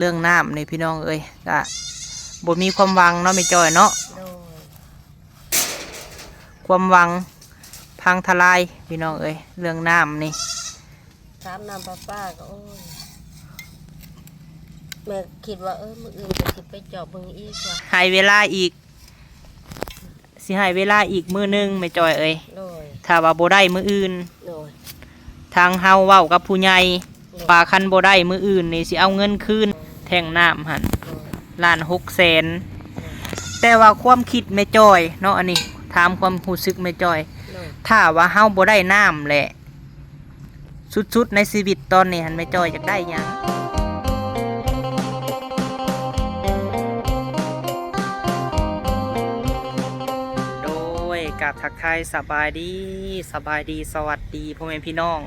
ເລື່ອງນ້ຳນີ້ພີ່ນ້ອງເອີຍ ກະບໍ່ມີຄວາມຫວັງເນາະແມ່ຈ້ອຍເນາະ. ໂດຍ ຄວາມຫວັງພັງທະລາຍພີ່ນ້ອງເອີຍ ເລື່ອງນ້ຳນີ້. ຖາມນ້ຳປະປາກໍ ໂອ້ຍ ແມ່ຄິດວ່າ ເອີ ມື້ອື່ນກໍຊິໄປເຈາະເບິ່ງອີກວ່າ ໃຫ້ເວລາອີກ ຊິໃຫ້ເວລາອີກມື້ໜຶ່ງແມ່ຈ້ອຍເອີຍ. ໂດຍ ຖ້າວ່າບໍ່ໄດ້ມື້ອື່ນ ໂດຍ ທາງເຮົາເວົ້າກັບຜູ້ໃຫຍ່ ໂດຍ ວ່າຄັນບໍ່ໄດ້ມື້ອື່ນນີ້ ຊິເອົາເງິນຄືນ ໂດຍ ແທ້ງນ້ຳຫັ້ນ ໂດຍ ລ້ານຫົກແສນ. ໂດຍ ແຕ່ວ່າຄວາມຄິດແມ່ຈ້ອຍເນາະ ອັນນີ້ຖາມຄວາມຮູ້ສຶກແມ່ຈ້ອຍ ໂດຍ ຖ້າວ່າເຮົາບໍ່ໄດ້ນ້ຳແຫຼະ ສຸດໆໃນຊີວິດຕອນນີ້ຫັ້ນ ແມ່ຈ້ອຍຢາກໄດ້ຫຍັງ? ໂດຍ ກາບທັກທາຍສະບາຍດີ ສະບາຍດີ ສະຫວັດດີພໍ່ແມ່ພີ່ນ້ອງ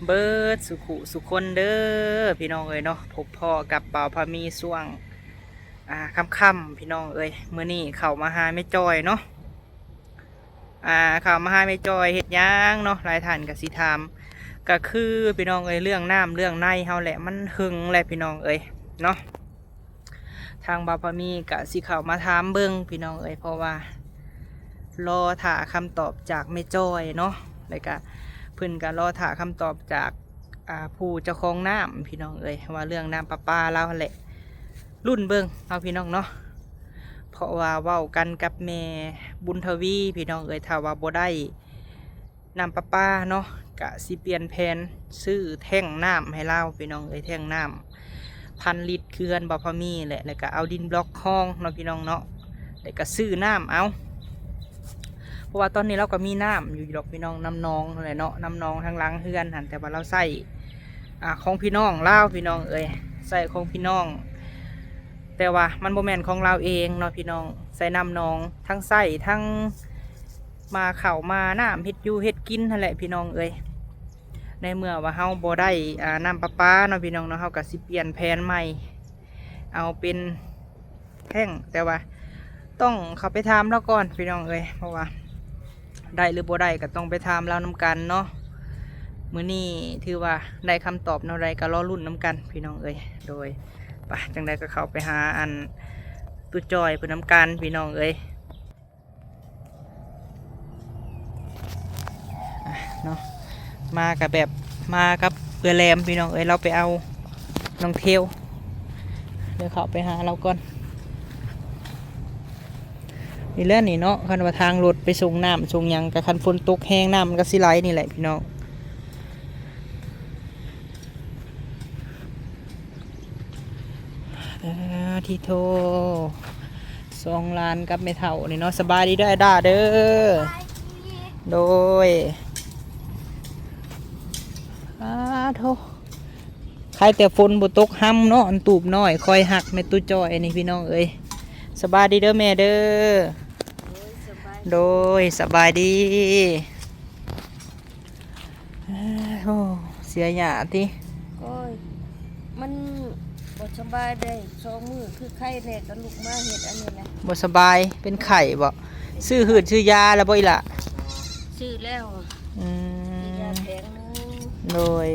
ເບິດສຸຂູສຸຄົນເດີພີ່ນ້ອງເອີຍເນາະ. ພົບພໍ້ກັບບ່າວພາມີຊ່ວງ ອ່າ ຄ່ຳໆ ພີ່ນ້ອງເອີຍ. ມື້ນີ້ເຂົ້າມາຫາແມ່ຈ້ອຍເນາະ ອ່າ ເຂົ້າມາຫາແມ່ຈ້ອຍເຮັດຫຍັງເນາະ ຫຼາຍທ່ານກໍຊິຖາມ. ກໍຄືພີ່ນ້ອງເອີຍ ເລື່ອງນ້ຳເລື່ອງໃນເຮົາແຫຼະ ມັນເຫິງແຫຼະພີ່ນ້ອງເອີຍເນາະ. ທາງບ່າວພາມີກໍຊິເຂົ້າມາຖາມເບິ່ງພີ່ນ້ອງເອີຍ ເພາະວ່າລໍຖ້າຄຳຕອບຈາກແມ່ຈ້ອຍເນາະ ແລ້ວກໍເພິ່ນກໍລໍຖ້າຄຳຕອບຈາກ ອ່າ ຜູ້ເຈົ້າຂອງນ້ຳພີ່ນ້ອງເອີຍ ວ່າເລື່ອງນ້ຳປະປາລາວຫັ້ນແຫຼະ ລຸ້ນເບິ່ງເນາະພີ່ນ້ອງເນາະ. ເພາະວ່າເວົ້າກັນກັບແມ່ບຸນທະວີພີ່ນ້ອງເອີຍ ຖ້າວ່າບໍ່ໄດ້ນ້ຳປະປາເນາະ ກະຊິປ່ຽນແຜນຊື້ແທ້ງນ້ຳໃຫ້ລາວພີ່ນ້ອງເອີຍ ແທ້ງນ້ຳພັນລິດ ຄືເຮືອນບ່າວພາມີແຫຼະ ແລ້ວກະເອົາດິນບລັອກຮອງເນາະພີ່ນ້ອງເນາະ ແລ້ວກະຊື້ນ້ຳເອົາ. ເພາະວ່າຕອນນີ້ລາວກໍມີນ້ຳຢູ່ດອກພີ່ນ້ອງ ນ້ຳໜອງຫັ້ນແຫຼະເນາະ ນ້ຳໜອງທາງຫຼັງເຮືອນຫັ້ນ ແຕ່ວ່າລາວໃຊ້ ອ່າ ຂອງພີ່ນ້ອງລາວພີ່ນ້ອງເອີຍ ໃຊ້ຂອງພີ່ນ້ອງ ແຕ່ວ່າມັນບໍ່ແມ່ນຂອງລາວເອງເນາະພີ່ນ້ອງ ໃຊ້ນ້ຳໜອງ ທັງໃຊ້ທັງມາເຂົ້າມານ້ຳ ເຮັດຢູ່ເຮັດກິນຫັ້ນແຫຼະພີ່ນ້ອງເອີຍ. ໃນເມື່ອວ່າເຮົາບໍ່ໄດ້ ອ່າ ນ້ຳປະປາເນາະພີ່ນ້ອງເນາະ ເຮົາກໍຊິປ່ຽນແຜນໃໝ່ ເອົາເປັນ ແທ້ງ ແຕ່ວ່າຕ້ອງເຂົ້າໄປຖາມລາວກ່ອນພີ່ນ້ອງເອີຍ ເພາະວ່າໄດ້ຫຼືບໍ່ໄດ້ກໍຕ້ອງໄປຖາມລາວນຳກັນເນາະ. ມື້ນີ້ຖືວ່າໄດ້ຄຳຕອບແນວໃດກໍລໍລຸ້ນນຳກັນພີ່ນ້ອງເອີຍ. ໂດຍ ໄປ ຈັ່ງໃດກໍເຂົ້າໄປຫາອັນຕູ້ຈ້ອຍເພິ່ນນຳກັນພີ່ນ້ອງເອີຍ. ອ່ະເນາະ ມາກະແບບ ມາກັບເອື້ອຍແຫຼມພີ່ນ້ອງເອີຍ ລາວໄປເອົານ້ອງເທວ ດຽວເຂົ້າໄປຫາລາວກ່ອນ. ນີ້ແຫຼະນີ້ເນາະ ຄັນວ່າທາງລົດໄປສົ່ງນ້ຳສົ່ງຫຍັງ ກະຄັນຝົນຕົກແຮງ ນ້ຳມັນກະຊິໄຫຼນີ້ແຫຼະພີ່ນ້ອງ. ເອີ ທີ່ໂທ ສອງຫຼານກັບແມ່ເຖົ້ານີ້ເນາະ. ສະບາຍດີເດີອ້າຍດ້າເດີ. ໂດຍ ອ້າໂທ ໃຄແຕ່ຝົນບໍ່ຕົກຮຳເນາະ ອັນຕູບນ້ອຍຄອຍຮັກແມ່ຕູ້ຈ້ອຍນີ້ພີ່ນ້ອງເອີຍ. ສະບາຍດີເດີແມ່ເດີ. ໂດຍ ສະບາຍດີ. ໂອ້ ເສຍຫຍ້າຕິ? ໂອ້ຍ ມັນບໍ່ສະບາຍໄດ້ສອງມື້ ຄືໄຂ້ແດ່ ກໍລຸກມາເຮັດອັນນີ້ແຫຼະ. ບໍ່ສະບາຍ ເປັນໄຂ້ບໍ? ຊື້ຮືດຊື້ຢາແລ້ວບໍອີ່ຫຼ້າ? ຊື້ແລ້ວ. ອືມ ຊື້ຢາແຜງໜຶ່ງ. ໂດຍ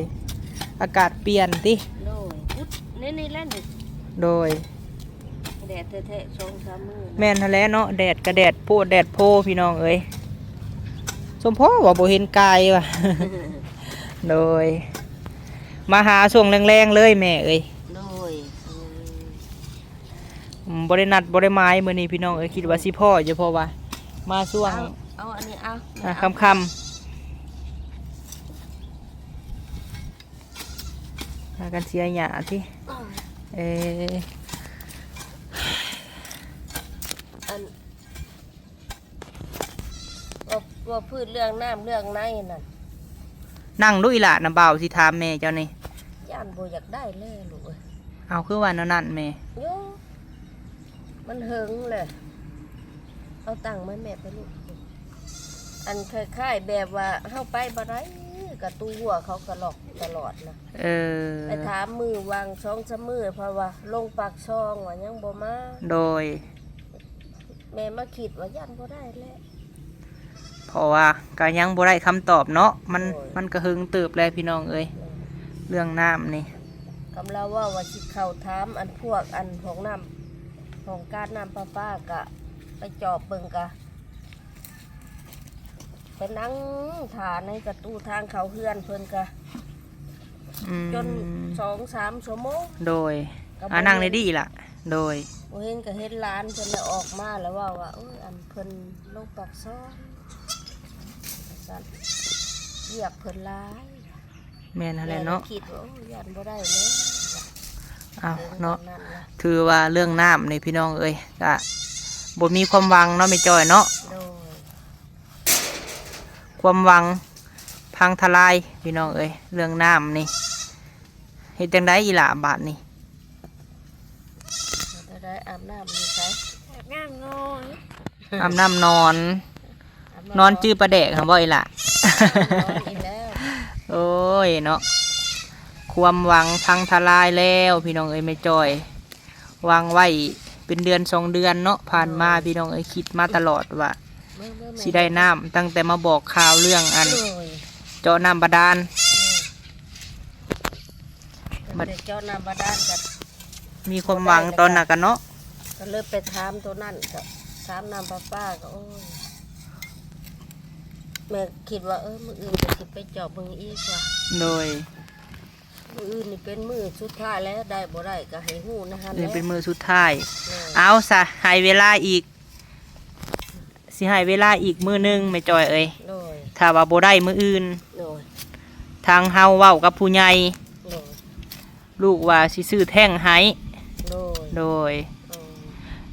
ອາກາດປ່ຽນຕິ? ໂດຍ ອຸດໃນນີ້ແຫຼະນີ້. ໂດຍ ແດດແທ້ໆ ສອງສາມມື້. ແມ່ນຫັ້ນແຫຼະເນາະ ແດດກະແດດໂພດແດດໂພພີ່ນ້ອງເອີຍ. ສົມພໍວ່າບໍ່ເຫັນກາຍວ່າ. ໂດຍ ມາຫາຊ່ວງແລງໆເລີຍແມ່ເອີຍ. ໂດຍ ອືມ ບໍ່ໄດ້ນັດບໍ່ໄດ້ໝາຍມື້ນີ້ພີ່ນ້ອງເອີຍ ຄິດວ່າຊິພໍ້ຢູ່ ເພາະວ່າມາຊ່ວງ ເອົາ ເອົາອັນນີ້ ເອົາ ອ່າ ຄ່ຳໆ. ພາກັນເສຍຫຍ້າຕິ? ເອີ ອັນ ເວົ້າ ເວົ້າພື້ນເລື່ອງນ້ຳເລື່ອງໃນນັ້ນ. ນັ່ງດູອີ່ຫຼ້ານະ ບ່າວຊິຖາມແມ່ເຈົ້ານີ້. ຢ້ານບໍ່ຢາກໄດ້ແລ້ວລູກເອີຍ. ເອົາ ຄືວ່າແນວນັ້ນແມ່? ໂຍ ມັນເຫິງແຫຼະ. ເອົາຕັ້ງມາແມ່ໄປລູກ. ອັນຄ້າຍໆແບບວ່າເຮົາໄປບໍ່ໄດ້ ກະຕູ້ຫົວເຂົາກະລັອກຕະຫຼອດນະ. ເອີ ໄປຖາມມື້ຫວ່າງສອງສາມມື້ ເພາະວ່າລົງປາກຊ່ອງວ່າຍັງບໍ່ມາ. ໂດຍ ແມ່ມາຄິດວ່າຢ້ານບໍ່ໄດ້ແຫຼະ ເພາະວ່າກະຍັງບໍ່ໄດ້ຄຳຕອບເນາະ ມັນ ໂດຍ ມັນກະເຫິງເຕີບແລ້ວພີ່ນ້ອງເອີຍ. ໂດຍ ເລື່ອງນ້ຳນີ້ ກຳລາວເວົ້າວ່າຊິເຂົ້າຖາມອັນພວກອັນຫ້ອງນ້ຳ ຫ້ອງການນ້ຳປະປາ ກະໄປຈອບເບິ່ງ ກະໄປນັ່ງຖ້າໃນປະຕູທາງເຂົ້າເຮືອນເພິ່ນ ກະ ອືມ ຈົນສອງສາມຊົ່ວໂມງ. ໂດຍ ກະບໍ່ ອາ ນັ່ງໄດ້ດີລະ. ໂດຍ ບໍ່ເຫັນ ກະເຫັນຫຼານເພິ່ນລະອອກມາ ລະເວົ້າວ່າ ໂອ້ຍ ອັນເພິ່ນລົງປາກຊ່ອງ ວ່າຊັ້ນ ວຽກເພິ່ນຫຼາຍ. ແມ່ນຫັ້ນແຫຼະເນາະ ແມ່ຄິດວ່າ ໂອ້ຍ ຢ້ານບໍ່ໄດ້ແລ້ວ. ອ້າວ ເນາະ ຖືວ່າເລື່ອງນ້ຳນີ້ພີ່ນ້ອງເອີຍ ກະບໍ່ມີຄວາມຫວັງເນາະແມ່ຈ້ອຍເນາະ. ໂດຍ ຄວາມຫວັງພັງທະລາຍພີ່ນ້ອງເອີຍ ເລື່ອງນ້ຳນີ້. ເຮັດຈັ່ງໃດອີ່ຫຼ້າບາດນີ້? ເຮັດຈັ່ງໃດ? ອາບນ້ຳຢູ່ໃສ? ອາບນ້ຳນອນ ອາບນ້ຳນອນ ນອນຈື່ປາແດກຫັ້ນບໍ່ອີ່ຫຼ້າ? ນອນອີກແລ້ວ ໂອ້ຍເນາະ ຄວາມຫວັງພັງທະລາຍແລ້ວພີ່ນ້ອງເອີຍ ແມ່ຈ້ອຍ. ຫວັງໄວ້ເປັນເດືອນສອງເດືອນເນາະ ຜ່ານມາ ໂດຍ ພີ່ນ້ອງເອີຍ ຄິດມາຕະຫຼອດວ່າ ເບິ່ງໆ ຊິໄດ້ນ້ຳ ຕັ້ງແຕ່ມາບອກຂ່າວເລື່ອງອັນ ໂດຍ ເຈາະນ້ຳບາດານ ໂດຍ ບັດ ຕັ້ງແຕ່ເຈາະນ້ຳບາດານກໍມີຄວາມຫວັງຕອນນັ້ນກະເນາະ ກໍເລີຍໄປຖາມໂຕນັ້ນ ກໍຖາມນ້ຳປະປາ ກໍ ໂອ້ຍ ແມ່ຄິດວ່າ ເອີ ມື້ອື່ນກໍຊິໄປເຈາະເບິ່ງອີກວ່າ ໂດຍ ມື້ອື່ນນີ້ເປັນມື້ສຸດທ້າຍແລ້ວ ໄດ້ບໍ່ໄດ້ກໍໃຫ້ຮູ້ໃນຫັ້ນແຫຼະ ເປັນມື້ສຸດທ້າຍ ໂດຍ ເອົາຊະ ໃຫ້ເວລາອີກ ຊິໃຫ້ເວລາອີກມື້ໜຶ່ງແມ່ຈ້ອຍເອີຍ ໂດຍ ຖ້າວ່າບໍ່ໄດ້ມື້ອື່ນ ໂດຍ ທາງເຮົາເວົ້າກັບຜູ້ໃຫຍ່ ໂດຍ ລູກວ່າຊິຊື້ແທ້ງໃຫ້ ໂດຍ ໂດຍ ໂອ້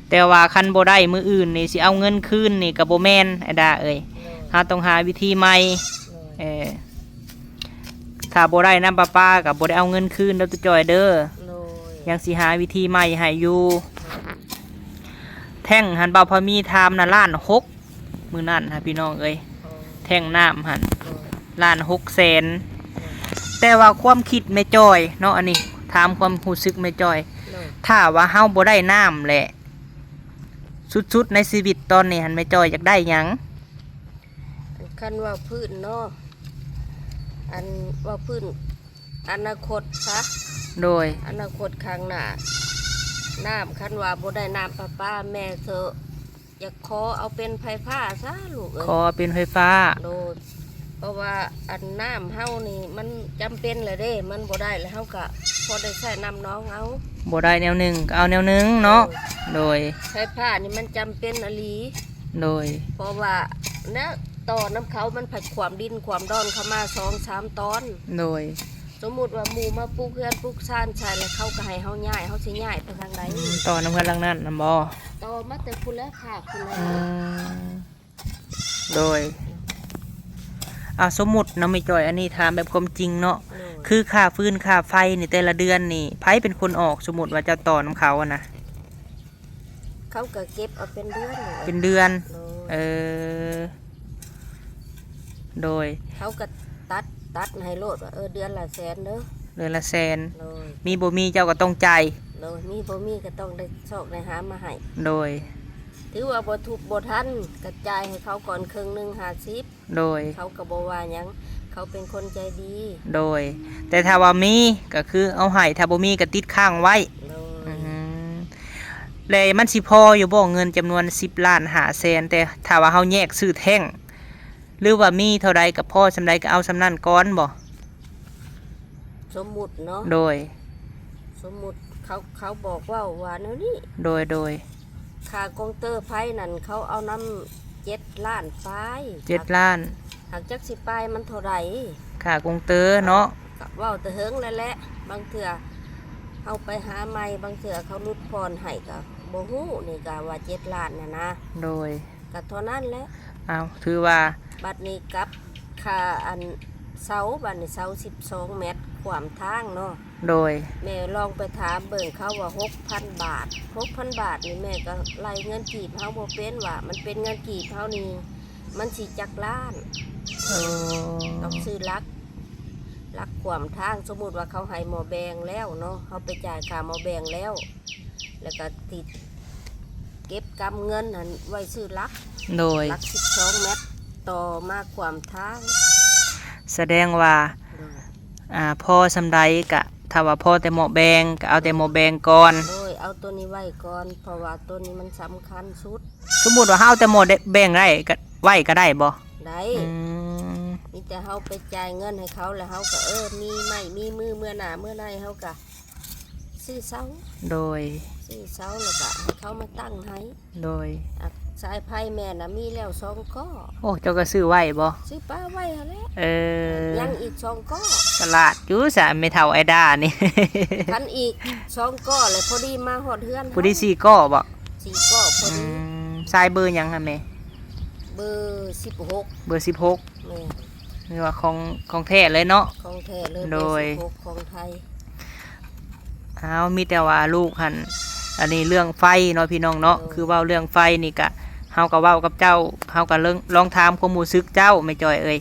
ແຕ່ວ່າຄັນບໍ່ໄດ້ມື້ອື່ນນີ້ ຊິເອົາເງິນຄືນນີ້ກໍບໍ່ແມ່ນ ອ້າຍດາເອີຍ ໂດຍ ເຮົາຕ້ອງຫາວິທີໃໝ່ ໂດຍ ເອີ ຖ້າບໍ່ໄດ້ນ້ຳປະປາກໍບໍ່ໄດ້ເອົາເງິນຄືນເດີຕູ້ຈ້ອຍເດີ ໂດຍ ຍັງຊິຫາວິທີໃໝ່ໃຫ້ຢູ່ ໂດຍ ແທ້ງຫັ້ນ ບ່າວພາມີຖາມນະ ລ້ານຫົກ ມື້ນັ້ນຫາພີ່ນ້ອງເອີຍ ໂອ້ ແທ້ງນ້ຳຫັ້ນ ໂດຍ ລ້ານຫົກແສນ ໂດຍ ແຕ່ວ່າຄວາມຄິດແມ່ຈ້ອຍເນາະ ອັນນີ້ຖາມຄວາມຮູ້ສຶກແມ່ຈ້ອຍ ໂດຍ ຖ້າວ່າເຮົາບໍ່ໄດ້ນ້ຳແຫຼະ ສຸດໆໃນຊີວິດຕອນນີ້ຫັ້ນ ແມ່ຈ້ອຍຢາກໄດ້ຫຍັງ? ຄັນເວົ້າພື້ນເນາະ ອັນເວົ້າພື້ນອະນາຄົດຊະ ໂດຍ ອະນາຄົດຂ້າງໜ້າ ນ້ຳ ຄັນວ່າບໍ່ໄດ້ນ້ຳປະປາ ແມ່ເທີ ຢາກຂໍເອົາເປັນໄຟຟ້າຊະລູກເອີຍ ຂໍເປັນໄຟຟ້າ ໂດຍ ເພາະວ່າອັນນ້ຳເຮົານີ້ມັນຈຳເປັນແຫຼະເດ້ ມັນບໍ່ໄດ້ແລ້ວເຮົາກະພໍໄດ້ໃຊ້ນ້ຳນອງເອົາ ບໍ່ໄດ້ແນວໜຶ່ງກໍເອົາແນວໜຶ່ງເນາະ ໂດຍ ໂດຍ ໄຟຟ້ານີ້ມັນຈຳເປັນອີ່ຫຼີ ໂດຍ ເພາະວ່າແນວຕໍ່ນຳເຂົາມັນພັດຂວ້ຳດິນຂວ້ຳດອນເຂົ້າມາສອງສາມຕອນ ໂດຍ ສົມມຸດວ່າໝູ່ມາປຸກເຮືອນປຸກຊານໃສ່ ແລ້ວເຂົາກໍໃຫ້ເຮົາຍ້າຍ ເຮົາຊິຍ້າຍໄປທາງໃດ? ອືມ ຕໍ່ນຳເຮືອນຫຼັງນັ້ນນຳບໍ່? ຕໍ່ມາແຕ່ພຸ້ນແຫຼະ ພາກພຸ້ນແຫຼະ ອືມ ໂດຍ ອາ ສົມມຸດເນາະແມ່ຈ້ອຍ ອັນນີ້ຖາມແບບຄວາມຈິງເນາະ ໂດຍ ຄືຄ່າຟືນຄ່າໄຟນີ້ ແຕ່ລະເດືອນນີ້ ໃຜເປັນຄົນອອກ? ສົມມຸດວ່າເຈົ້າຕໍ່ນຳເຂົາຫັ້ນນະ ເຂົາກໍເກັບເອົາເປັນເດືອນ ເປັນເດືອນ ໂດຍ ເອີ ໂດຍ ເຂົາກໍຕັດ ຕັດໃຫ້ໂລດວ່າ ເອີ ເດືອນລະແສນເດີ ເດືອນລະແສນ ໂດຍ ມີບໍ່ມີເຈົ້າກໍຕ້ອງຈ່າຍ ໂດຍ ມີບໍ່ມີກໍຕ້ອງໄດ້ຊອກໄດ້ຫາມາໃຫ້ ໂດຍ ຖືວ່າບໍ່ທຸບບໍ່ທັນ ກໍຈ່າຍໃຫ້ເຂົາກ່ອນເຄິ່ງໜຶ່ງ ຫ້າສິບ ໂດຍ ເຂົາກໍບໍ່ວ່າຫຍັງ ເຂົາເປັນຄົນໃຈດີ ໂດຍ ແຕ່ຖ້າວ່າມີກໍຄືເອົາໃຫ້ ຖ້າບໍ່ມີກໍຕິດຄ້າງໄວ້ ໂດຍ ອືມ ແລ້ວມັນຊິພໍຢູ່ບໍ່ ເງິນຈຳນວນສິບລ້ານຫ້າແສນ ແຕ່ຖ້າວ່າເຮົາແຍກຊື້ແທ້ງ ຫຼືວ່າມີເທົ່າໃດກໍພໍສ່ຳໃດກໍເອົາສ່ຳນັ້ນກ່ອນບໍ່? ສົມມຸດເນາະ ໂດຍ ສົມມຸດເຂົາ ເຂົາບອກເວົ້າວ່າແນວນີ້ ໂດຍ ໂດຍ ຄ່າກອງເຕີໄຟນັ້ນເຂົາເອົານຳເຈັດລ້ານປາຍ ເຈັດລ້ານ ຫາກຈັກຊິປາຍມັນເທົ່າໃດ ຄ່າກອງເຕີເນາະ ກໍເວົ້າແຕ່ເຫິງແລ້ວແຫຼະ ບາງເທື່ອເຮົາໄປຫາໃໝ່ ບາງເທື່ອເຂົາຫຼຸດຜ່ອນໃຫ້ກໍບໍ່ຮູ້ ນີ້ກໍວ່າເຈັດລ້ານຫັ້ນນະ ໂດຍ ກໍເທົ່ານັ້ນແຫຼະ ເອົາ ຖືວ່າ ບັດນີ້ກັບຄ່າອັນເສົາ ບັດນີ້ເສົາສິບສອງແມັດຂວ້ຳທາງເນາະ ໂດຍ ແມ່ລອງໄປຖາມເບິ່ງ ເຂົາວ່າຫົກພັນບາດ ຫົກພັນບາດນີ້ ແມ່ກໍໄລ່ເງິນກີບເຮົາບໍ່ເປັນ ວ່າມັນເປັນເງິນກີບເຮົານີ້ ມັນຊິຈັກລ້ານ ເອີ ຕ້ອງຊື້ຫຼັກ ຫຼັກຂວ້ຳທາງ ສົມມຸດວ່າເຂົາໃຫ້ໝໍ້ແບງແລ້ວເນາະ ເຮົາໄປຈ່າຍຄ່າໝໍ້ແບງແລ້ວ ແລ້ວກໍຕິດເກັບກຳເງິນຫັ້ນໄວ້ຊື້ຫຼັກ ໂດຍ ຫຼັກສິບສອງແມັດ ຕໍ່ມາຂວ້ຳທາງ ສະແດງວ່າ ໂດຍ ອ່າ ພໍສ່ຳໃດກະ ຖ້າວ່າພໍແຕ່ໝໍ້ແບງ ກໍເອົາແຕ່ໝໍ້ແບງກ່ອນ. ໂດຍ ເອົາໂຕນີ້ໄວ້ກ່ອນ ເພາະວ່າໂຕນີ້ມັນສຳຄັນສຸດ. ສົມມຸດວ່າເຮົາເອົາແຕ່ໝໍ້ແບງໄດ້ ກໍໄວ້ກໍໄດ້ບໍ່? ໄດ້. ອືມ ມີແຕ່ເຮົາໄປຈ່າຍເງິນໃຫ້ເຂົາ ແລ້ວເຮົາກໍ ເອີ ມີໄມ້ມີມື ເມື່ອໜ້າເມື່ອໃນເຮົາກໍຊື້ເສົາ. ໂດຍ ຊື້ເສົາ ແລ້ວກໍໃຫ້ເຂົາມາຕັ້ງໃຫ້. ໂດຍ ອ່ະ ສາຍໄຟແມ່ນະ ມີແລ້ວສອງກໍ. ໂອ້ ເຈົ້າກໍຊື້ໄວ້ບໍ່? ຊື້ປະໄວ້ຫັ້ນແຫຼະ. ເອີ ຍັງອີກສອງກໍ. ສະຫຼາດຢູ່ສະ ແມ່ເຖົ້າໄອດານີ້. ຄັນອີກສອງກໍ ແລ້ວພໍດີມາຮອດເຮືອນ ພໍດີສີ່ກໍບໍ່? ສີ່ກໍພໍດີ. ອືມ ສາຍເບີຫຍັງຫະແມ່? ເບີສິບຫົກ. ເບີສິບຫົກ. ແມ່ນ ຫຼືວ່າຂອງ ຂອງແທ້ເລີຍເນາະ? ຂອງແທ້ເລີຍ. ໂດຍ ເບີສິບຫົກຂອງໄທ. ອ້າວ ມີແຕ່ວ່າລູກຫັ້ນ ອັນນີ້ເລື່ອງໄຟເນາະພີ່ນ້ອງເນາະ. ໂດຍ ຄືເວົ້າເລື່ອງໄຟນີ້ກະ ເຮົາກໍເວົ້າກັບເຈົ້າ ເຮົາກໍເລີງ ລອງຖາມຄວາມຮູ້ສຶກເຈົ້າແມ່ຈ້ອຍເອີຍ.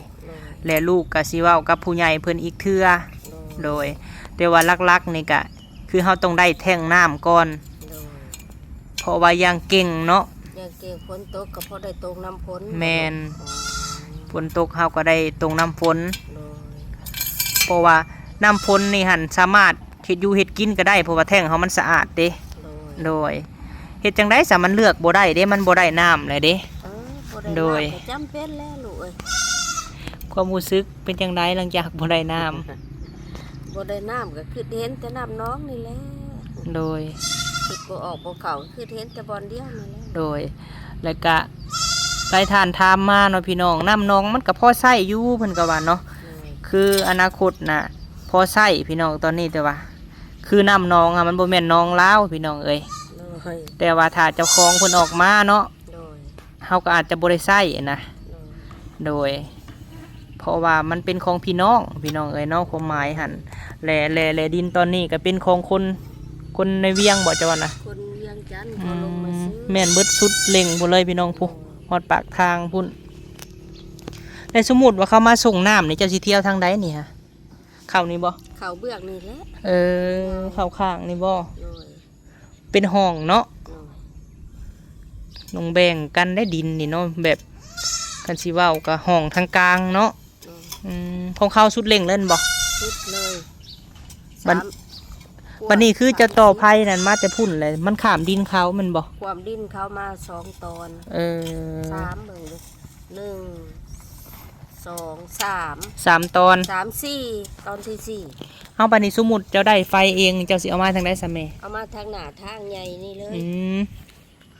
ໂດຍ ແລະລູກກໍຊິເວົ້າກັບຜູ້ໃຫຍ່ເພິ່ນອີກເທື່ອ. ໂດຍ ໂດຍ ແຕ່ວ່າຫຼັກໆນີ້ກະ ຄືເຮົາຕ້ອງໄດ້ແທ້ງນ້ຳກ່ອນ. ໂດຍ ເພາະວ່າຢ່າງເກັ່ງເນາະ ຢ່າງເກັ່ງ ຝົນຕົກກໍພໍໄດ້ຕົກນ້ຳຝົນ. ແມ່ນ ອໍ ຝົນຕົກເຮົາກໍໄດ້ຕົກນ້ຳຝົນ. ໂດຍ ເພາະວ່ານ້ຳຝົນນີ້ຫັ້ນສາມາດເຮັດຢູ່ເຮັດກິນກໍໄດ້ ເພາະວ່າແທ້ງເຮົາມັນສະອາດເດ້. ໂດຍ ໂດຍ ເຮັດຈັ່ງໃດສະ ມັນເລືອກບໍ່ໄດ້ເດ້ ມັນບໍ່ໄດ້ນ້ຳແລ້ວເດ້. ເອີ ບໍ່ໄດ້ນ້ຳ ໂດຍ ກໍຈຳເປັນແຫຼະລູກເອີຍ. ຄວາມຮູ້ສຶກເປັນຈັ່ງໃດຫຼັງຈາກບໍ່ໄດ້ນ້ຳ? ບໍ່ໄດ້ນ້ຳກໍຄິດເຫັນແຕ່ນ້ຳໜອງນີ້ແຫຼະ. ໂດຍ ຄິດບໍ່ອອກບໍ່ເຂົ້າ ຄືເຫັນແຕ່ບ່ອນດຽວນັ້ນແຫຼະ. ໂດຍ ແລ້ວກະຫຼາຍທ່ານຖາມມາເນາະພີ່ນ້ອງ ນ້ຳໜອງມັນກໍພໍໃຊ້ຢູ່ ເພິ່ນກໍວ່າເນາະ. ໂດຍ ຄືອະນາຄົດນະພໍໃຊ້ພີ່ນ້ອງຕອນນີ້ ແຕ່ວ່າຄືນ້ຳໜອງອະ ມັນບໍ່ແມ່ນໜອງລາວພີ່ນ້ອງເອີຍ. ໂດຍ ແຕ່ວ່າຖ້າເຈົ້າຂອງເພິ່ນອອກມາເນາະ ໂດຍ ເຮົາກໍອາດຈະບໍ່ໄດ້ໃຊ້ນະ. ໂດຍ ໂດຍ ເພາະວ່າມັນເປັນຂອງພີ່ນ້ອງ ພີ່ນ້ອງເອີຍເນາະ ຄວາມໝາຍຫັ້ນ. ແລະ ແລະ ແລະດິນຕອນນີ້ກໍເປັນຂອງຄົນ ຄົນໃນວຽງບໍ່ເຈົ້າວ່ານະ? ຄົນວຽງຈັນ ອືມ ເຂົາລົງມາຊື້. ແມ່ນເບິດສຸດເລັ່ງພຸ້ນເລີຍພີ່ນ້ອງ ໂດຍ ພຸ້ນ ຮອດປາກທາງພຸ້ນ. ແລະສົມມຸດວ່າເຂົາມາສົ່ງນ້ຳນີ້ ເຈົ້າຊິທຽວທາງໃດນີ້ຫະ? ເຂົ້ານີ້ບໍ່? ເຂົ້າເບື້ອງນີ້ແຫຼະ. ເອີ ເຂົ້າຂ້າງນີ້ບໍ່? ໂດຍ ເປັນຫ້ອງເນາະ. ໂດຍ ຕ້ອງແບ່ງກັນໄດ້ດິນນີ້ເນາະ ແບບ ຄັນຊິເວົ້າກໍຫ້ອງທາງກາງເນາະ. ໂດຍ ອືມ ຂອງເຂົາສຸດເລັ່ງເລີຍແມ່ນບໍ່? ສຸດເລີຍ. ບັດ ສາມ ບັດນີ້ຄືຈະຕໍ່ໄຟນັ້ນມາແຕ່ພຸ້ນແຫຼະ ມັນຂ້າມດິນເຂົາແມ່ນບໍ່? ຂ້າມດິນເຂົາມາສອງຕອນ. ເອີ ສາມ ເບິ່ງດູ ໜຶ່ງ ສອງ ສາມ ສາມຕອນ ສາມ ສີ່ ຕອນທີສີ່. ເອົາ ບັດນີ້ສົມມຸດເຈົ້າໄດ້ໄຟເອງ ເຈົ້າຊິເອົາມາທາງໃດຊະແມ່? ເອົາມາທາງໜ້າທາງໃຫຍ່ນີ້ເລີຍ. ອືມ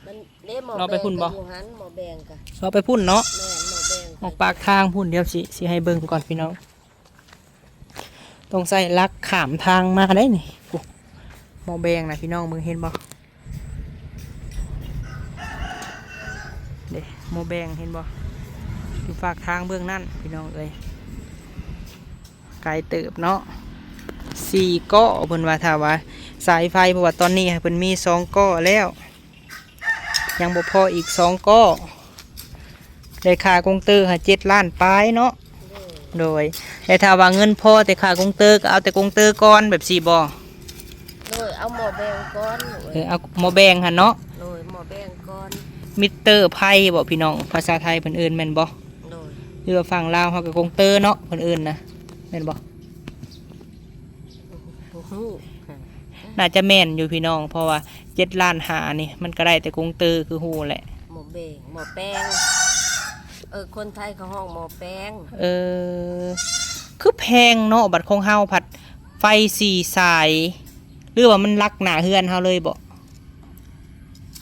ມັນເດ້ ໝໍ້ແບງກໍຢູ່ຫັ້ນ ໝໍ້ແບງກໍ ເລາະໄປພຸ້ນເນາະ. ແມ່ນ ໝໍ້ແບງ ອອກປາກທາງພຸ້ນ. ດຽວຊິ ຊິໃຫ້ເບິ່ງກ່ອນພີ່ນ້ອງ ຕ້ອງໃຊ້ຫຼັກຂ້າມທາງມາໄດ໋ນີ້. ໂອ້ ໝໍ້ແບງນະພີ່ນ້ອງ ເບິ່ງເຫັນບໍ່? ເດ້ ໝໍ້ແບງເຫັນບໍ່? ຢູ່ຟາກທາງເບື້ອງນັ້ນພີ່ນ້ອງເອີຍ ໄກເຕີບເນາະ. ສີ່ເກາະເພິ່ນວ່າ ຖ້າວ່າສາຍໄຟ ເພາະວ່າຕອນນີ້ເພິ່ນມີສອງເກາະແລ້ວ ຍັງບໍ່ພໍອີກສອງເກາະ. ໄດ້ຄ່າກົງເຕີຫາເຈັດລ້ານປາຍເນາະ. ໂດຍ ແລະຖ້າວ່າເງິນພໍແຕ່ຄ່າກົງເຕີ ກໍເອົາແຕ່ກົງເຕີກ່ອນ ແບບຊີ້ບໍ່? ໂດຍ ເອົາໝໍ້ແບງກ່ອນ. ເອີ ເອົາໝໍ້ແບງຫັ້ນເນາະ. ໂດຍ ໝໍ້ແບງກ່ອນ. ມິເຕີໄຟບໍ່ພີ່ນ້ອງ ພາສາໄທເພິ່ນເອີ້ນແມ່ນບໍ່? ໂດຍ ຫຼືວ່າຝັ່ງລາວເຮົາກໍກົງເຕີເນາະ ເພິ່ນເອີ້ນນະ ແມ່ນບໍ່? ບໍ່ຮູ້. ໜ້າຈະແມ່ນຢູ່ພີ່ນ້ອງ ເພາະວ່າເຈັດລ້ານຫ້ານີ້ ມັນກໍໄດ້ແຕ່ກົງເຕີ ຄືຮູ້ແຫຼະ. ໝໍ້ແບງ ໝໍ້ແປງ. ເອີ ຄົນໄທເຂົາຮ້ອງໝໍ້ແປງ. ເອີ ຄືແພງເນາະ. ບັດຂອງເຮົາພັດໄຟສີ່ສາຍ ຫຼືວ່າມັນຫຼັກໜ້າເຮືອນເຮົາເລີຍບໍ?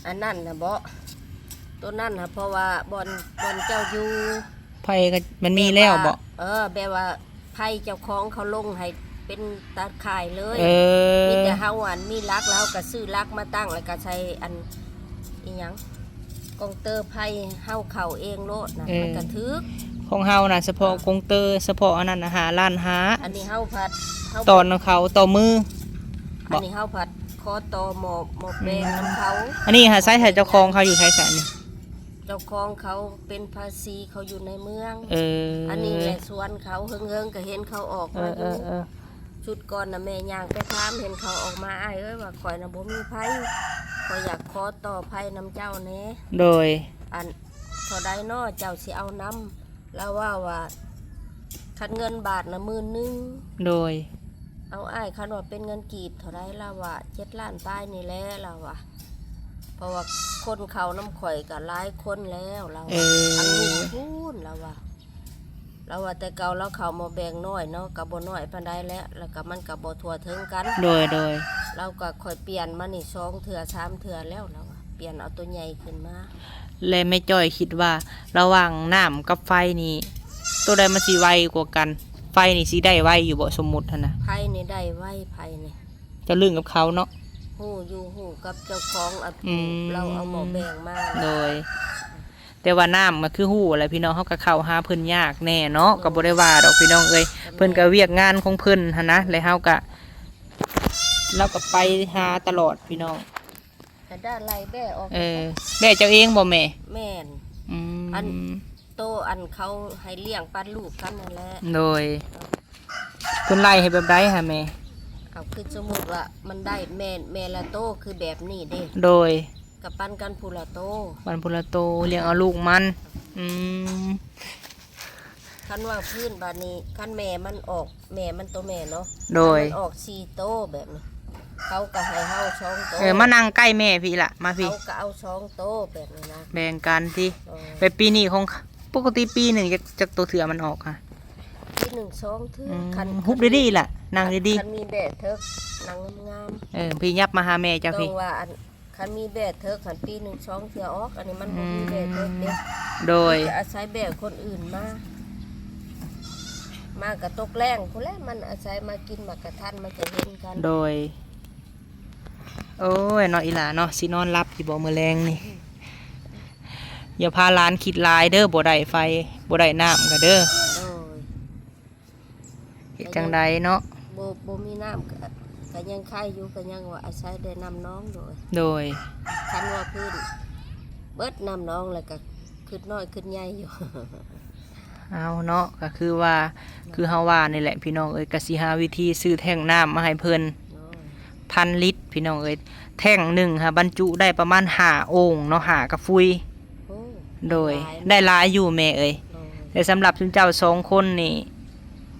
ອັນນັ້ນນະບໍ? ໂຕນັ້ນນະ ເພາະວ່າບ່ອນ ບ່ອນເຈົ້າຢູ່ ໄຟກໍມັນມີແລ້ວບໍ? ແບບວ່າ ເອີ ແບບວ່າໄຟເຈົ້າຂອງເຂົາລົງໃຫ້ເປັນຕາຂ່າຍເລີຍ. ເອີ ມີແຕ່ເຮົາອັນມີຫຼັກ ແລ້ວເຮົາກໍຊື້ຫຼັກມາຕັ້ງ ແລ້ວກໍໃສ່ອັນ ອີຫຍັງ ກົງເຕີໄຟເຮົາເຂົ້າເອງໂລດນະ. ເອີ ມັນກໍຖືກ. ຂອງເຮົານະ ສະເພາະ ເອີ ກົງເຕີ ສະເພາະອັນນັ້ນນະ ຫ້າລ້ານຫ້າ. ອັນນີ້ເຮົາພັດ ເຮົາ ຕອນເຂົາຕໍ່ມືບໍ? ອັນນີ້ເຮົາພັດຂໍຕໍ່ໝໍ້ ໝໍ້ແປງນຳເຂົາ. ອືມ ອັນນີ້ຫາໃຊ້ໃຫ້ເຈົ້າຂອງເຂົາຢູ່ໃສຊະນີ້? ເຈົ້າຂອງເຂົາເປັນພາສີ ເຂົາຢູ່ໃນເມືອງ. ເອີ ອັນນີ້ແຫຼະສວນເຂົາ ເຫິງໆກໍເຫັນເຂົາອອກມາຢູ່. ເອີໆໆ ຊຸດກ່ອນນະແມ່ຍ່າງໄປຖາມ ເຫັນເຂົາອອກມາ ອ້າຍເອີຍ ວ່າຂ້ອຍນະບໍ່ມີໃຜ ຂ້ອຍຢາກຂໍຕໍ່ໃຜນຳເຈົ້າແດ່. ໂດຍ ອັນເທົ່າໃດນໍເຈົ້າຊິເອົານຳ? ລາວເວົ້າວ່າ ຄັນເງິນບາດນະໝື່ນໜຶ່ງ. ໂດຍ ເອົາອ້າຍ ຄັນວ່າເປັນເງິນກີບເທົ່າໃດ? ລາວວ່າ ເຈັດລ້ານປາຍນີ້ແຫຼະ ລາວວ່າ ເພາະວ່າຄົນເຂົ້ານຳຂ້ອຍກໍຫຼາຍຄົນແລ້ວ ລາວວ່າ ເອີ ອັນນີ້ພຸ້ນ ລາວວ່າ ລາວວ່າແຕ່ເກົ່າລາວເຂົ້າໝໍ້ແບງນ້ອຍເນາະ ກໍບໍ່ນ້ອຍປານໃດແຫຼະ ແລ້ວກໍມັນກໍບໍ່ທົ່ວເຖິງກັນ ໂດຍ ໂດຍ ລາວກໍຂ້ອຍປ່ຽນມານີ້ສອງເທື່ອສາມເທື່ອແລ້ວ ລາວວ່າ ປ່ຽນເອົາໂຕໃຫຍ່ຂຶ້ນມາ. ແລະແມ່ຈ້ອຍຄິດວ່າລະຫວ່າງນ້ຳກັບໄຟນີ້ ໂຕໃດມັນຊິໄວກວ່າກັນ? ໄຟນີ້ຊິໄດ້ໄວຢູ່ບໍ່ ສົມມຸດຫັ້ນນະ? ໄຟນີ້ໄດ້ໄວ ໄຟນີ້ ເຈົ້າລຶ້ງກັບເຂົາເນາະ? ຮູ້ຢູ່ ຮູ້ກັບເຈົ້າຂອງ ອືມ ລາວເອົາໝໍ້ແບງມາ ໂດຍ ແຕ່ວ່ານ້ຳມັນຄືຮູ້ແຫຼະພີ່ນ້ອງ ເຮົາກໍເຂົ້າຫາເພິ່ນຍາກແດ່ເນາະ ກໍບໍ່ໄດ້ວ່າດອກພີ່ນ້ອງເອີຍ ເພິ່ນກໍວຽກງານຂອງເພິ່ນຫັ້ນນະ ແລະເຮົາກໍ ລາວກໍໄປຫາຕະຫຼອດພີ່ນ້ອງ ແຕ່ດ້ານໄລ່ແບ້ອອກ ເອີ ແບ້ເຈົ້າເອງບໍ່ແມ່? ແມ່ນ ອືມ ອັນ ໂຕອັນເຂົາໃຫ້ລ້ຽງປັນລູກກັນນັ້ນແຫຼະ ໂດຍ ເພິ່ນໄລ່ໃຫ້ແບບໃດຫະແມ່? ເອົາ ຄືສົມມຸດວ່າມັນໄດ້ແມ່ ແມ່ລະໂຕ ຄືແບບນີ້ເດ້ ໂດຍ ກໍປັນກັນຜູ້ລະໂຕ ປັນຜູ້ລະໂຕ ລ້ຽງເອົາລູກມັນ ອືມ ຄັນວ່າພື້ນບາດນີ້ ຄັນແມ່ມັນອອກ ແມ່ມັນໂຕແມ່ເນາະ ໂດຍ ຄັນມັນອອກສີ່ໂຕແບບນີ້ ເຂົາກໍໃຫ້ເຮົາສອງໂຕ ເອີ ມານັ່ງໃກ້ແມ່ພີ້ລະ ມາພີ້ ເຂົາກໍເອົາສອງໂຕແບບນີ້ນະ ແບ່ງກັນຕິ ເອີ ແບບປີນີ້ຂອງ ປົກກະຕິປີໜຶ່ງຈັກ ຈັກໂຕເທື່ອມັນອອກຫະ? ປີໜຶ່ງສອງເທື່ອ ອືມ ຄັນ ຮຸບດີໆລະ ນັ່ງດີໆ ຄັນມີແບ້ເຖິກ ນັ່ງງາມໆ ເອີ ພີ້ ຫຍັບມາຫາແມ່ເຈົ້າພີ້ ຕ້ອງວ່າອັນ ຄັນມີແບ້ເຖິກຫັ້ນ ປີໜຶ່ງສອງເທື່ອອອກ ອັນນີ້ມັນບໍ່ມີແບ້ເຖິກເດ້ ອືມ ໂດຍ ອາໄສແບ້ຄົນອື່ນມາ ມາກໍຕົກແລງພຸ້ນແຫຼະ ມັນອາໄສມາກິນໝາກກະທັນ ມັນຈະເຫັນກັນ ໂດຍ ໂອ້ຍ ເນາະ ອີ່ຫຼ້າເນາະ ຊິນອນຫຼັບຢູ່ບໍ່ມື້ແລງນີ້? ຢ່າພາຫຼານຄິດຫຼາຍເດີ ບໍ່ໄດ້ໄຟ ບໍ່ໄດ້ນ້ຳກໍເດີ ໂດຍ ເຮັດຈັ່ງໃດເນາະ ບໍ່ ບໍ່ມີນ້ຳກໍ ກໍຍັງໄຄຢູ່ ກໍຍັງວ່າອາໄສໄດ້ນ້ຳໜອງໂດຍ ໂດຍ ຄັນວ່າພື້ນເບິດນ້ຳໜອງແລ້ວກໍຄຶດນ້ອຍຄຶດໃຫຍ່ຢູ່ ເອົາເນາະ ກໍຄືວ່າ ຄືເຮົາວ່ານີ້ແຫຼະພີ່ນ້ອງເອີຍ ກໍຊິຫາວິທີຊື້ແທ້ງນ້ຳມາໃຫ້ເພິ່ນ ໂດຍ ພັນລິດພີ່ນ້ອງເອີຍ ແທ້ງໜຶ່ງຫາບັນຈຸໄດ້ປະມານຫ້າໂອ່ງເນາະ ຫ້າກະຟຸຍ ໂອ້ ໂດຍ ຫຼາຍ ໄດ້ຫຼາຍຢູ່ແມ່ເອີຍ ໂດຍ ແລະສຳລັບຊຸມເຈົ້າສອງຄົນນີ້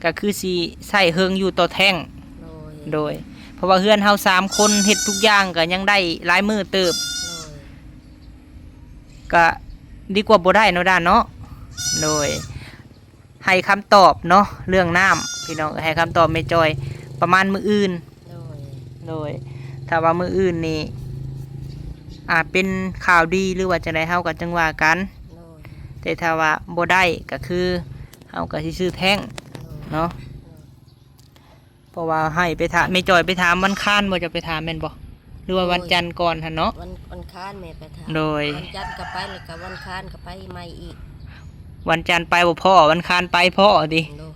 ກໍຄືຊິໃຊ້ເຮິງຢູ່ຕໍ່ແທ້ງ ໂດຍ ໂດຍ ເພາະວ່າເຮືອນເຮົາສາມຄົນເຮັດທຸກຢ່າງກໍຍັງໄດ້ຫຼາຍມື້ເຕີບ ໂດຍ ກໍດີກວ່າບໍ່ໄດ້ເນາະ ດາເນາະ ໂດຍ ໃຫ້ຄຳຕອບເນາະ ເລື່ອງນ້ຳ ພີ່ນ້ອງ ໃຫ້ຄຳຕອບແມ່ຈອຍປະມານມື້ອື່ນ ໂດຍ ໂດຍ ຖ້າວ່າມື້ອື່ນນີ້ ອາດເປັນຂ່າວດີ ຫຼືວ່າຈັ່ງໃດ ເຮົາກໍຈັ່ງວ່າກັນ ໂດຍ ແຕ່ຖ້າວ່າບໍ່ໄດ້ກໍຄື ເຮົາກໍຊິຊື້ແທ້ງ ໂດຍ ເນາະ ໂດຍ ເພາະວ່າໃຫ້ໄປຖາມ ແມ່ຈອຍໄປຖາມວັນຄານບໍ່? ເຈົ້າໄປຖາມແມ່ນບໍ່? ຫຼືວ່າ ໂດຍ ວັນຈັນກ່ອນຫັ້ນເນາະ? ວັນ ວັນຄານແມ່ໄປຖາມ ໂດຍ ວັນຈັນກໍໄປ ແລ້ວກໍວັນຄານກໍໄປໃໝ່ອີກ ວັນຈັນໄປບໍ່ພໍ້ ວັນຄານໄປພໍ້ຕິ ໂດຍ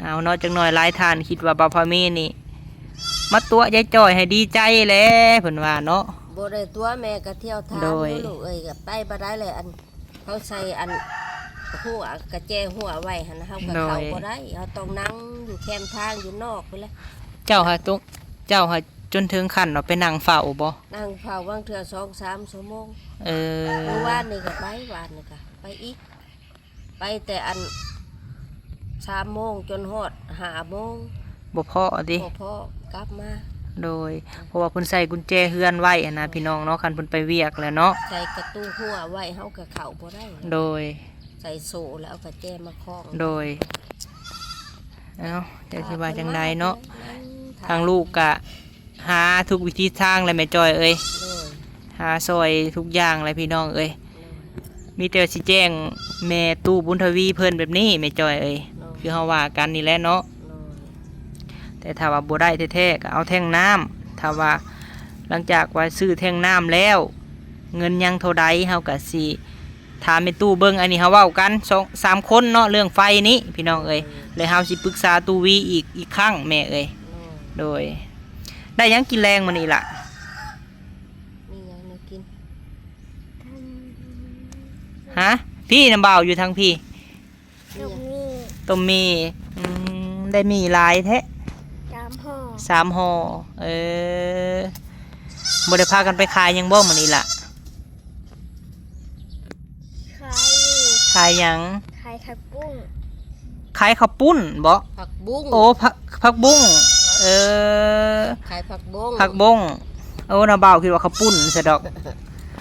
ເອົາເນາະ ຈັກໜ້ອຍຫຼາຍທ່ານຄິດວ່າບ່າວພາມີນີ້ມາຕົວະຍາຍຈ້ອຍໃຫ້ດີໃຈແຫຼະ ເພິ່ນວ່າເນາະ ບໍ່ໄດ້ຕົວະ ແມ່ກໍທ່ຽວຖາມ ໂດຍ ຢູ່ລູກເອີຍ ກໍໄປບໍ່ໄດ້ແຫຼະ ອັນ ເຂົາໃສ່ອັນຮົ້ວ ກະແຈຮົ້ວໄວ້ຫັ້ນນະ ເຮົາກໍເຂົ້າ ໂດຍ ບໍ່ໄດ້ ເຮົາຕ້ອງນັ່ງຢູ່ແຄມທາງຢູ່ນອກພຸ້ນແຫຼະ ເຈົ້າຫາຕົກ ເຈົ້າຫາຈົນເຖິງຂັ້ນວ່າໄປນັ່ງເຝົ້າບໍ່? ນັ່ງເຝົ້າບາງເທື່ອສອງສາມຊົ່ວໂມງ ເອີ ມື້ວານນີ້ກໍໄປ ວານນີ້ກໍໄປອີກ ໄປແຕ່ອັນສາມໂມງຈົນຮອດຫ້າໂມງ ບໍ່ພໍ້ຕິ ບໍ່ພໍ້ ກັບມາ ໂດຍ ເພາະວ່າເພິ່ນໃສ່ກຸນແຈເຮືອນໄວ້ຫັ້ນນະ ພີ່ນ້ອງເນາະ ຄັນເພິ່ນໄປວຽກແລ້ວເນາະ ໃສ່ກະຕູຮົ້ວໄວ້ ເຮົາກໍເຂົ້າບໍ່ໄດ້ ໂດຍ ໃສ່ໂສ້ແລ້ວເອົາກະແຈມາຄ້ອງ ໂດຍ ເອົ້າ ຈັກຊິວ່າຈັ່ງໃດເນາະ ທາງລູກກະຫາທຸກວິທີທາງແຫຼະແມ່ຈອຍເອີຍ ໂດຍ ຫາຊ່ອຍທຸກຢ່າງແຫຼະພີ່ນ້ອງເອີຍ ໂດຍ ມີແຕ່ຊິແຈ້ງແມ່ຕູ້ບຸນທະວີເພິ່ນແບບນີ້ແມ່ຈອຍເອີຍ ໂດຍ ຄືເຮົາວ່າກັນນີ້ແຫຼະເນາະ ໂດຍ ແຕ່ຖ້າວ່າບໍ່ໄດ້ແທ້ໆ ກໍເອົາແທ້ງນ້ຳ ຖ້າວ່າຫຼັງຈາກວ່າຊື້ແທ້ງນ້ຳແລ້ວ ເງິນຍັງເທົ່າໃດ ເຮົາກໍຊິ ຖາມແມ່ຕູ້ເບິ່ງ ອັນນີ້ເຮົາເວົ້າກັນສອງສາມຄົນເນາະ ເລື່ອງໄຟນີ້ພີ່ນ້ອງເອີຍ ແລ້ວເຮົາຊິປຶກສາຕູ້ວີອີກ ອີກຄັ້ງແມ່ເອີຍ ໂດຍ ໂດຍ ໄດ້ຫຍັງກິນແລງມື້ນີ້ລະ? ມີຫຍັງແນວກິນ? ຮະ? ພີ້ນຳບ່າວຢູ່ທາງພີ້ ຕົ້ມໝີ່ ຕົ້ມໝີ່ ອືມ ໄດ້ໝີ່ຫຼາຍແທ້ ສາມຫໍ່ ສາມຫໍ່ ເອີ ບໍ່ໄດ້ພາກັນໄປຂາຍຫຍັງບໍ່ມື້ນີ້ລະ? ຂາຍຢູ່ ຂາຍຫຍັງ? ຂາຍຜັກບຸ້ງ ຂາຍເຂົ້າປຸ້ນບໍ? ຜັກບຸ້ງ ໂອ້ ຜັກ ຜັກບຸ້ງ ເອີ ຂາຍຜັກບົ້ງ ຜັກບົ້ງ. ໂອ້ ນ້າບ່າວຄິດວ່າເຂົ້າປຸ້ນຊະດອກ.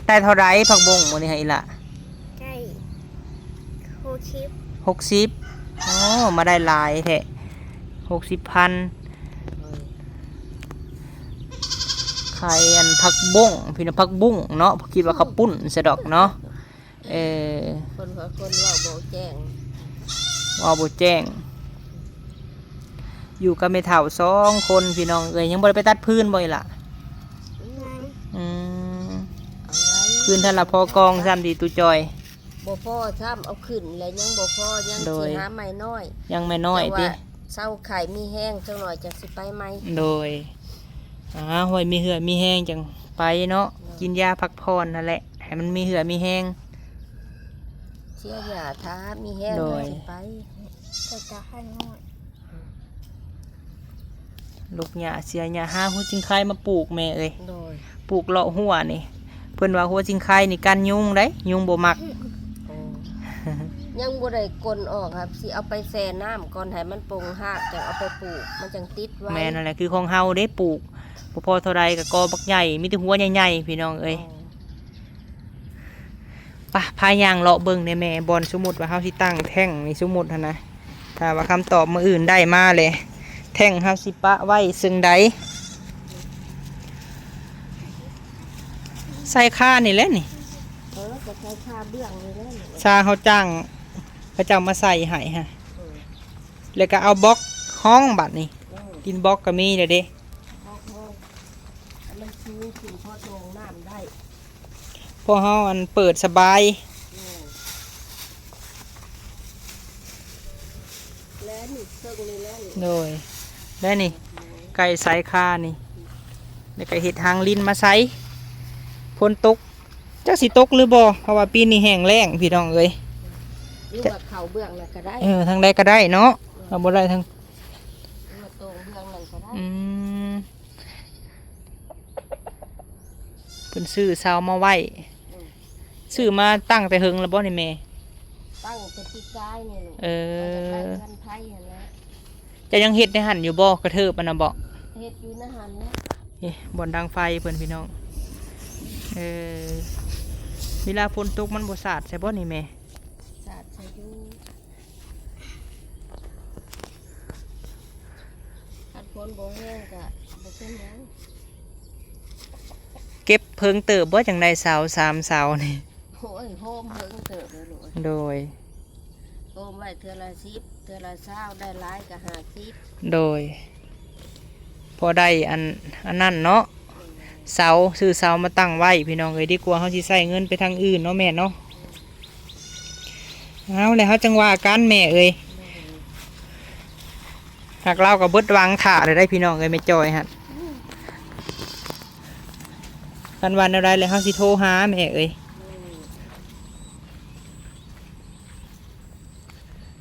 ໄດ້ເທົ່າໃດຜັກບົ້ງມື້ນີ້ຫັ້ນອີ່ຫຼ້າ? ໄດ້ຫົກສິບ ຫົກສິບ. ໂອ້ ມາໄດ້ຫຼາຍແທ້ ຫົກສິບພັນ. ໂອ້ຍ ຂາຍອັນຜັກບົ້ງ ພີ່ນ້ອງ ຜັກບຸ້ງເນາະ ຄິດວ່າເຂົ້າປຸ້ນຊະດອກເນາະ. ເອີ ຄົນ ຄົນເວົ້າບໍ່ແຈ້ງ ເວົ້າບໍ່ແຈ້ງ. ຢູ່ກັບແມ່ເຖົ້າສອງຄົນພີ່ນ້ອງເອີຍ. ຍັງບໍ່ໄດ້ໄປຕັດຟືນບໍ່ອີ່ຫຼ້າ? ອືມ ອືມ ເອົາໄວ້ ຟືນເທື່ອລະພໍກອງຊ້ຳຕິຕູ້ຈ່ອຍ? ບໍ່ພໍຊ້ຳ ເອົາຂຶ້ນແລ້ວຍັງບໍ່ພໍ ຍັງ ໂດຍ ຊິຫາໃໝ່ນ້ອຍ ຍັງໃໝ່ນ້ອຍຕິ ແຕ່ວ່າເຊົາໄຂ້ມີແຮງຈັກໜ້ອຍຈັ່ງຊິໄປໃໝ່. ໂດຍ ອ່າ ໃຫ້ມີເຫື່ອມີແຮງຈັ່ງໄປເນາະ. ໂດຍ ກິນຢາພັກຜ່ອນຫັ້ນແຫຼະ ໃຫ້ມັນມີເຫື່ອມີແຮງ ເສຍຢາ ຖ້າມີແຮງ ໂດຍ ຈັ່ງຊິໄປ. ແຕ່ກະໃຫ້ນ້ອຍ ລູກຫຍ້າເສຍຫຍ້າ ຫາຫົວຈິງໄຄມາປູກແມ່ເອີຍ. ໂດຍ ປູກເລາະຮົ້ວນີ້ ເພິ່ນວ່າຫົວຈິງໄຄນີ້ກັນຍຸງໃດ໋ ຍຸງບໍ່ມັກ. ໂອ້ ຍັງບໍ່ໄດ້ກົນອອກ ຫາກຊິເອົາໄປແຊ່ນ້ຳກ່ອນໃຫ້ມັນປົ່ງຮາກ ຈັ່ງເອົາໄປປູກ ມັນຈັ່ງຕິດໄວ. ແມ່ນຫັ້ນແຫຼະ ຄືຂອງເຮົາເດ້ ປູກບໍ່ພໍເທົ່າໃດກໍກໍບັກໃຫຍ່ ມີແຕ່ຫົວໃຫຍ່ໆ ພີ່ນ້ອງເອີຍ. ໂອ້ ປະ ພາຍ່າງເລາະເບິ່ງແດ່ແມ່ ບ່ອນສົມມຸດວ່າເຮົາຊິຕັ້ງແທ້ງນີ້ ສົມມຸດຫັ້ນນະ ຖ້າວ່າຄຳຕອບມື້ອື່ນໄດ້ມາແລ້ວ ແທ້ງເຮົາຊິປະໄວ້ເຊິ່ງໃດ? ຊາຍຄານີ້ແຫຼະນີ້ ເອີ ກໍຊາຍຄາເບື້ອງນີ້ແຫຼະນີ້ ຊາເຮົາຈ້າງເຂົາເຈົ້າມາໃສ່ໃຫ້ຫັ້ນ ເອີ ແລ້ວກໍເອົາບລັອກຮອງບາດນີ້ ເອີ ຕີນບລັອກກໍມີແລ້ວເດ້ ບລັອກຮອງ ໃຫ້ມັນສູງຂຶ້ນພໍໂຕ່ງນ້ຳໄດ້. ພວກເຮົາອັນເປີດສະບາຍ ແລະນີ້ເຊິ່ງນີ້ແລະນີ້ ໂດຍ ແລະນີ້ ໄກ່ຊາຍຄານີ້ ແລ້ວກໍເຮັດຮາງລິນມາໃສ່ ຝົນຕົກ ຈັກຊິຕົກຫຼືບໍ່ ເພາະວ່າປີນີ້ແຫ້ງແລ້ງພີ່ນ້ອງເອີຍ. ຫຼືວ່າເຂົ້າເບື້ອງນັ້ນກໍໄດ້ ເອີ ທາງໃດກໍໄດ້ເນາະ ເອີ ເອົາບໍ່ໄດ້ທາງ ຫຼືວ່າໂຕ່ງເບື້ອງນັ້ນກໍໄດ້ ອືມ. ເພິ່ນຊື້ເສົາມາໄວ້ ອືມ ຊື້ມາຕັ້ງແຕ່ເຫິງແລ້ວບໍ່ນີ້ແມ່? ຕັ້ງແຕ່ປີກາຍນີ້ລູກ ເອີ ຕັ້ງແຕ່ເຮືອນໄຜຫັ້ນແຫຼະ. ເຈົ້າຍັງເຮັດໃນຫັ້ນຢູ່ບໍ່ ກະເທີບອັນນັ້ນບໍ່? ເຮັດຢູ່ໃນຫັ້ນແຫຼະ ເອີ ບ່ອນດັງໄຟເພິ່ນພີ່ນ້ອງ ເອີ ເວລາຝົນຕົກມັນບໍ່ສາດໃສ່ບໍ່ນີ້ແມ່? ສາດໃສ່ຢູ່ ຄັນຝົນບໍ່ແຮງກະບໍ່ເປັນຫຍັງ. ເກັບເພິ່ງເຕີບບໍ່ ຈັ່ງໄດ້ເສົາສາມເສົານີ້? ໂອ້ຍ ໂຮມເພິ່ງເຕີບເລີຍລູກ. ໂດຍ ໂຮມໄວ້ເທື່ອລະສິບ ເທື່ອລະຊາວ ໄດ້ຫຼາຍກະຫ້າສິບ. ໂດຍ ພໍໄດ້ອັນ ອັນນັ້ນເນາະ ເສົາ ຊື້ເສົາມາຕັ້ງໄວ້ພີ່ນ້ອງເອີຍ ດີກວ່າເຮົາຊິໃຊ້ເງິນໄປທາງອື່ນເນາະແມ່ເນາະ. ເອົາ ແລ້ວເຮົາຈັ່ງວ່າກັນແມ່ເອີຍ. ຫາກລາວກໍເບິດຫວັງຖ້າແລ້ວໄດ໋ພີ່ນ້ອງເອີຍ ແມ່ຈອຍຫັ້ນ. ຄັນວ່າແນວໃດແລ້ວເຮົາຊິໂທຫາແມ່ເອີຍ.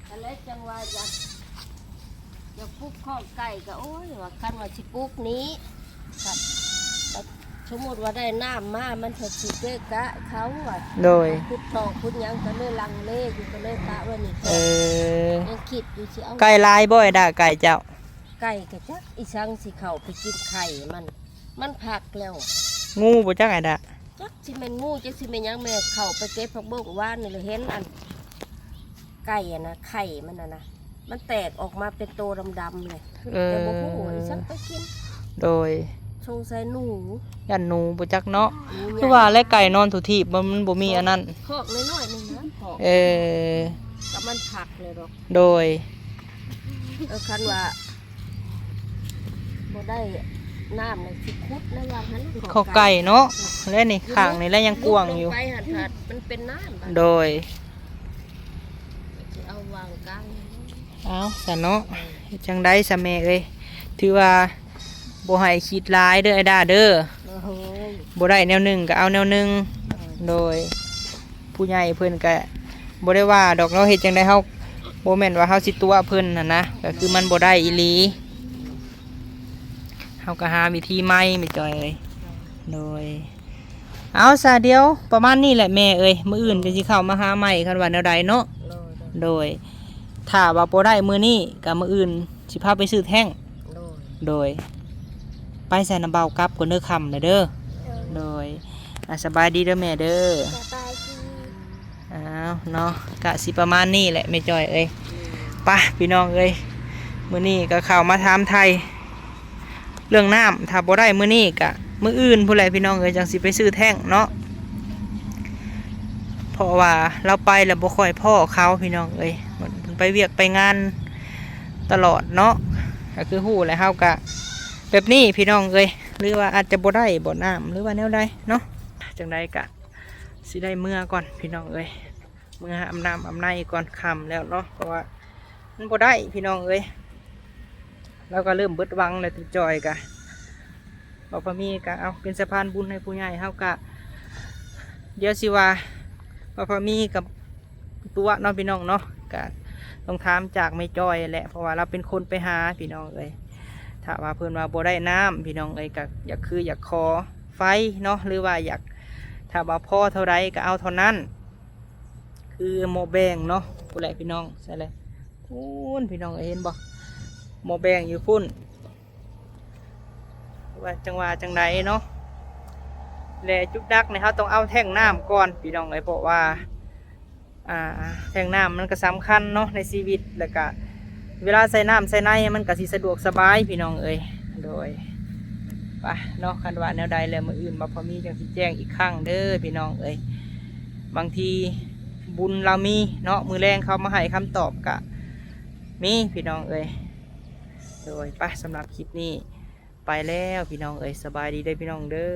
ອັນແລະຈັ່ງວ່າຢາກ ຢາກປຸກຄອກໄກ່ກໍ ໂອ້ຍ ວ່າຄັນວ່າຊິປຸກນີ້ ຄັນ ສົມມຸດວ່າໄດ້ນ້ຳມາ ມັນກໍຊິເກະກະເຂົາວ່າ. ໂດຍ ຂຸດທໍ່ຂຸດຫຍັງກໍເລີຍລັງເລຢູ່ ກໍເລີຍປະໄວ້ນີ້. ເອີ ຍັງຄິດຢູ່ຊິເອົາ ໄກ່ຫຼາຍບໍ່ ອ້າຍດາ ໄກ່ເຈົ້າ? ໄກ່ກໍຈັກອີສັງຊິເຂົ້າໄປກິນໄຂ່ມັນ ມັນພັກແລ້ວ. ງູບໍ່ຈັກ ອ້າຍດາ? ຈັກຊິແມ່ນງູ ຈັກຊິແມ່ນຫຍັງ ແມ່ເຂົ້າໄປເກັບຜັກບົ້ງວານນີ້ລະ ເຫັນອັນ ໄກ່ຫັ້ນນະ ໄຂ່ມັນຫັ້ນນະ ມັນແຕກອອກມາເປັນໂຕດຳໆເລີຍ. ເອີ ແຕ່ບໍ່ຮູ້ວ່າອີສັງໄປກິນ. ໂດຍ ສົງໄສໜູ ຢ້ານໜູບໍ່ຈັກເນາະ. ຄືວ່າແຫຼະ ໄກ່ນອນສູ່ທີບ ມັນ ມັນບໍ່ມີອັນນັ້ນ ຄອກນ້ອຍໆໜຶ່ງນະ ຄອກ. ເອີ ກໍມັນພັກເລີຍດອກ. ໂດຍ ເອີ ຄັນວ່າບໍ່ໄດ້ນ້ຳນະ ຊິຂຸດລະຫວ່າງຫັ້ນ ຄອກໄກ່ເນາະ. ແລະນີ້ຂ້າງນີ້ແລະຍັງກວ້າງຢູ່ ໄປຫັ້ນ ມັນເປັນນ້ຳ. ໂດຍ ຊິເອົາຫວ່າງກາງ. ເອົາຊະເນາະ ເຮັດຈັ່ງໃດຊະແມ່ເອີຍ ຖືວ່າບໍ່ໃຫ້ຄິດຫຼາຍເດີ ອ້າຍດາເດີ. ໂອ້ຍ ບໍ່ໄດ້ແນວໜຶ່ງກໍເອົາແນວໜຶ່ງ. ໂດຍ ໂດຍ ຜູ້ໃຫຍ່ເພິ່ນກະບໍ່ໄດ້ວ່າດອກເນາະ ເຮັດຈັ່ງໃດເຮົາ ບໍ່ແມ່ນວ່າເຮົາຊິຕົວະເພິ່ນຫັ້ນນະ ກໍຄືມັນບໍ່ໄດ້ອີ່ຫຼີ ເຮົາກໍຫາວິທີໃໝ່ແມ່ຈອຍເອີຍ. ໂດຍ ເອົາຊະ ດຽວປະມານນີ້ແຫຼະແມ່ເອີຍ ມື້ອື່ນຈັ່ງຊິເຂົ້າມາຫາໃໝ່ ຄັນວ່າແນວໃດເນາະ. ໂດຍ ໂດຍ ຖ້າວ່າບໍ່ໄດ້ມື້ນີ້ກໍມື້ອື່ນຊິພາໄປຊື້ແທ້ງ. ໂດຍ ໂດຍ ໄປໃສ່ນຳເບົາກັບກ່ອນເດີ ຄ່ຳແລ້ວເດີ. ໂດຍ ໂດຍ ອ່າ ສະບາຍດີເດີແມ່ເດີ. ສະບາຍດີ. ອ້າວ ເນາະ ກະຊິປະມານນີ້ແຫຼະແມ່ຈ້ອຍເອີຍ. ໄປພີ່ນ້ອງເອີຍ ມື້ນີ້ກໍເຂົ້າມາຖາມໄຖ່ເລື່ອງນ້ຳ ຖ້າບໍ່ໄດ້ມື້ນີ້ກະມື້ອື່ນພຸ້ນແຫຼະພີ່ນ້ອງເອີຍ ຈັ່ງຊິໄປຊື້ແທ້ງເນາະ. ເພາະວ່າລາວໄປແລ້ວບໍ່ຄ່ອຍພໍ້ເຂົາພີ່ນ້ອງເອີຍ ເພິ່ນໄປວຽກໄປງານຕະຫຼອດເນາະ. ກໍຄືຮູ້ແຫຼະ ເຮົາກະແບບນີ້ພີ່ນ້ອງເອີຍ ຫຼືວ່າອາດຈະບໍ່ໄດ້ບໍ່ນ້ຳ ຫຼືວ່າແນວໃດເນາະ. ຈັ່ງໃດກະຊິໄດ້ເມືອກ່ອນພີ່ນ້ອງເອີຍ ເມືອອາບນ້ຳອາບໃນກ່ອນ ຄ່ຳແລ້ວເນາະ ເພາະວ່າມັນບໍ່ໄດ້ພີ່ນ້ອງເອີຍ. ລາວກໍເລີ່ມເບິດຫວັງແລ້ວຕິ ຈ້ອຍກະ ບໍ່ພໍມີກະເອົາເປັນສະພານບຸນໃຫ້ຜູ້ໃຫຍ່ ເຮົາກະ ດຽວຊິວ່າບໍ່ພໍມີກັບຕົວະເນາະພີ່ນ້ອງເນາະ. ກະຕ້ອງຖາມຈາກແມ່ຈ້ອຍແຫຼະ ເພາະວ່າລາວເປັນຄົນໄປຫາພີ່ນ້ອງເອີຍ. ຖ້າວ່າເພິ່ນວ່າບໍ່ໄດ້ນ້ຳພີ່ນ້ອງເອີຍ ກະຢາກ ຄືຢາກຂໍໄຟເນາະ ຫຼືວ່າຢາກ ຖ້າວ່າພໍເທົ່າໃດກໍເອົາເທົ່ານັ້ນ. ຄືໝໍ້ແບງເນາະ ພຸ້ນແຫຼະພີ່ນ້ອງ ໃສ່ແຫຼະ ພຸ້ນພີ່ນ້ອງເອີຍ ເຫັນບໍ່ ໝໍ້ແບງຢູ່ພຸ້ນ. ວ່າຈັ່ງວ່າຈັ່ງໃດເນາະ ແລະຈຸກດັກນີ້ເຮົາຕ້ອງເອົາແທ້ງນ້ຳກ່ອນພີ່ນ້ອງເອີຍ ເພາະວ່າ ອ່າ ແທ້ງນ້ຳມັນກໍສຳຄັນເນາະໃນຊີວິດ ແລ້ວກະເວລາໃສ່ນ້ຳໃສ່ໃນມັນກໍຊິສະດວກສະບາຍພີ່ນ້ອງເອີຍ. ໂດຍ ໄປເນາະ ຄັນວ່າແນວໃດແລ້ວມື້ອື່ນບໍ່ພໍມີຈັ່ງຊິແຈ້ງອີກຄັ້ງເດີພີ່ນ້ອງເອີຍ. ບາງທີບຸນລາວມີເນາະ ມື້ແລງເຂົາມາໃຫ້ຄຳຕອບກະມີພີ່ນ້ອງເອີຍ. ໂດຍ ໄປ ສຳລັບຄລິບນີ້ໄປແລ້ວພີ່ນ້ອງເອີຍ ສະບາຍດີເດີພີ່ນ້ອງເດີ.